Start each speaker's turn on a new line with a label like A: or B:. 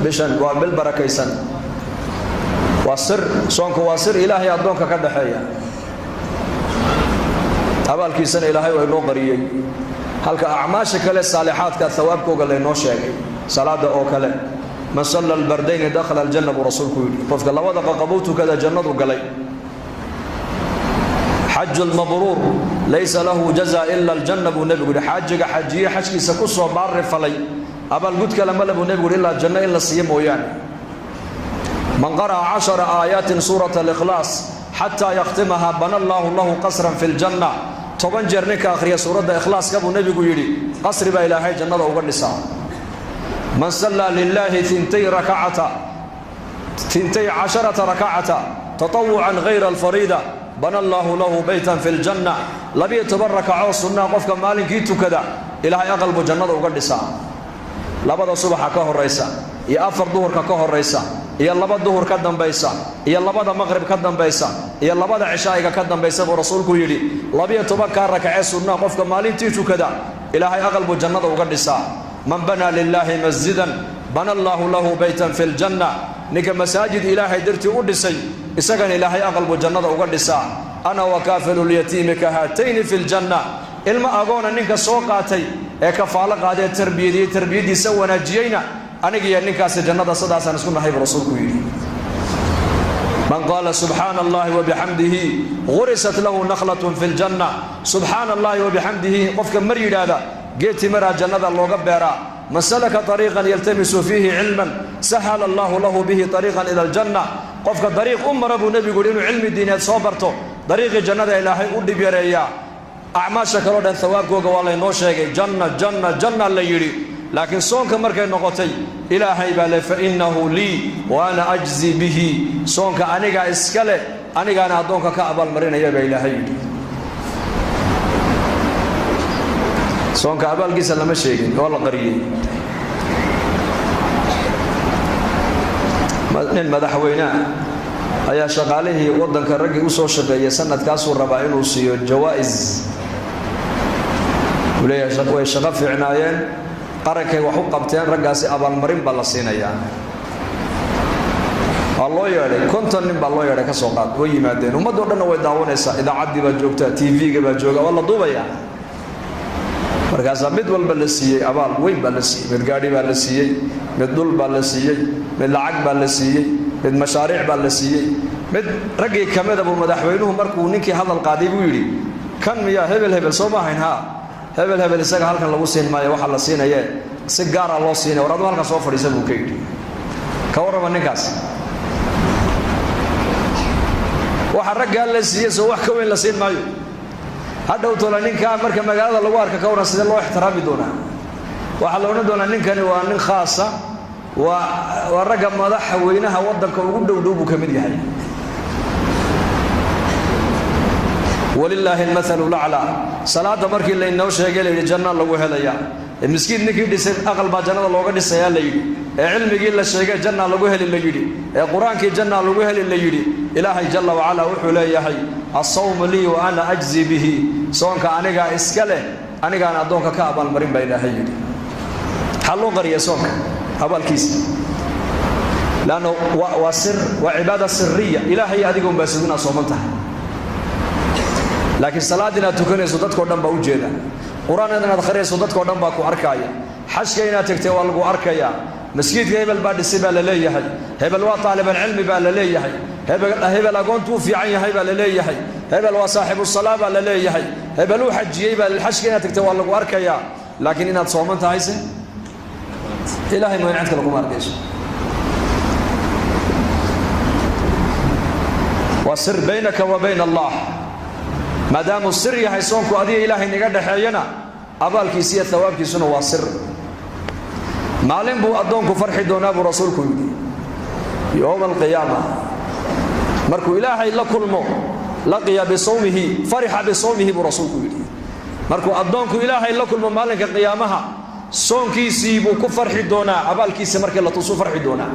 A: Bishan waa bil barakaysan, waa sir. Soonku waa sir Ilaahay addoonka ka dhaxeeya, abaalkiisana Ilaahay waa inoo qariyey, halka acmaasha kale saalixaadka hawaabkooga laynoo sheegay. Salaada oo kale, "Man salla albardayni dakhala aljanna," buu Rasuulku yidhi. Qofka labada qaqabuu tukada jannadu galay. "Xaju lmabruur laysa lahu jaza ila aljanna," buu Nebigu yidhi. Xaajiga xajiye, xajkiisa ku soo baari falay, abaalgud kale male, buu Nebigu yidhi, ilaa janno in la siiyo mooyaane. "Man qara'a 10 aayaatin suurata alikhlaas xataa yakhtimaha bana Allaahu lahu qasran fi ljanna." 10 jeer ninka akhriya suuradda Ikhlaaska, buu Nebigu yidhi, qasri baa Ilaahay jannada uga dhisaa. "Man sallaa lilaahi intay rakacata 12 rakacata tatawucan hayra alfariida bana Allaahu lahu beytan fi ljanna." 12 rakacoo sunnaa qofka maalinkii tukada, Ilaahay aqal buu jannada uga dhisaa. Labada subaxa ka horaysa iyo afar duhurka ka horaysa iyo laba duhur ka dambaysa iyo labada maqrib ka dambaysa iyo labada cishaa'iga ka dambaysa, buu Rasuulku yidhi, 12-kaa rakacee sunnaa qofka maalintii tukada, Ilaahay aqal buu jannada uga dhisaa. "Man banaa lilaahi masjidan bana Allaahu lahu beytan fi ljanna." Ninka masaajid Ilaahay dartii u dhisay, isagana Ilaahay aqal buu jannada uga dhisaa. "Ana wakaafilu lyatiimi ka haatayni fi ljanna." Ilmo agoona ninka soo qaatay ee kafaalo qaadee tarbiyadiyey, tarbiyaddiisa wanaajiyeyna, anigiyo ninkaasi jannada sidaasaan isku nahay, buu Rasuulku yidhi. "Man qaala subxaana Allahi wabixamdihi gurisat lahu nakhlatun fi ljanna." "Subxaana Allahi wabixamdihi" qofka mar yidhaahda, geed timiraa jannada looga beeraa. "Man salaka طariiqan yaltamisu fiihi cilman sahala Allahu lahu bihi طariiqan ila aljanna." Qofka dariiq u mara, buu Nebigu yidhi, inuu cilmi diineed soo barto, dariiqii jannada Ilaahay u dhib yareeyaa. Acmaasha kaleo dhan hawaabkooga waa laynoo sheegay, janna, janna, janna la yidhi, laakiin soonka markay noqotay, Ilaahay baa le, "Fainahu lii wa ana ajzi bihi." Soonka anigaa iska leh, anigaana addoonka ka abaalmarinaya, baa Ilaahay yidhi. Soonka abaalkiisa lama sheegin, waa la qariyey. Nin madaxweynea ayaa shaqaalihii waddanka raggii u soo shaqeeyay sanadkaasuu rabaa inuu siiyo jawaa'is. Uu leeyahay way shaqo fiicnaayeen, qarankay wax u qabteen raggaasi, abaalmarin baa la siinayaa. Waa loo yeedhay, 50 nin baa loo yeedhay, ka soo qaad. Way yimaadeen, ummaddo dhanna way daawanaysaa, idaacaddii baa joogtaa, TV-ga baa jooga, waa la duubayaa. Markaasaa mid walba la siiyey, abaal weyn baa la siiyey. Mid gaadhi baa la siiyey, mid dhul baa la siiyey, mid lacag baa la siiyey, mid mashaariic baa la siiyey. Mid raggii ka mida buu madaxweynuhu markuu ninkii hadal qaaday buu yidhi, "Kan miyaa hebel hebel soo ma ahayn? Haa, hebel hebel, isaga halkan lagu siin maayo, waxaa la siinayee si gaara loo siinaya. War aduu halkan soo fadhiisa," buu ka yidhi. Ka warrama ninkaas, waxa raggaa la siiyey soo wax ka weyn la siin maayo? Hadhow tola ninkaa marka magaalada lagu arka, ka warran, sidee loo ixtiraami doonaa? Waxaa la odhan doonaa ninkani waa nin khaasa, waa ragga madaxa weynaha waddanka ugu dhow dhow buu ka mid yahay. Walilaahi almathalu laclaa. Salaadda markii laynoo sheegay, la yidhi janna lagu helayaa, ee miskiin ninkii dhisay aqal baa jannada looga dhisayaa la yidhi, ee cilmigii la sheegay jannaa lagu heli la yidhi, ee Qur-aankii jannaa lagu heli la yidhi, Ilaahay jalla wacalaa wuxuu leeyahay, "Asawmu lii wa ana ajzi bihi." Soonka anigaa iska leh, anigaana addoonka ka abaalmarin, baa Ilaahay yidhi. Maxaa loo qariya soonka abaalkiisa? Lanno waa sir, waa cibaada siriya. Ilaahay adiga unbaa sug inaad sooman tahay, laakiin salaad inaad tukanayso dadkao dhan baa u jeeda, Qur-aan inaad akhriyayso dadkao dhan baa ku arkaaya, xajka inaad tegtay waa lagu arkayaa, masjidka hebel baa dhisay baa la leeyahay, hebel waa taalibalcilmi baa la leeyahay, hebel agoontuu fiican yahay baa la leeyahay, hebel waa saaxibu salaa baa la leeyahay, hebel uu xajiyey baa. Xajka inaad tegtay waa lagu arkayaa, laakiin inaad sooman tahayse Ilahay mooyaan cid kale kuma arkayso. Waa sir baynaka wa bayna Allah. Maadaamuu sir yahay soonku adiga Ilaahay naga dhexeeyana, abaalkiisa iyo hawaabkiisuna waa sir. Maalin buu addoonku farxi doonaa, buu Rasuulku yidhi, yowma alqiyaama markuu Ilaahay la kulmo. "Laqiya bisawmihi farixa bisawmihi," buu Rasuulku yidhi. Markuu addoonku Ilaahay la kulmo maalinka qiyaamaha, soonkiisii buu ku farxi doonaa, abaalkiisa markii la tusuu farxi doonaa.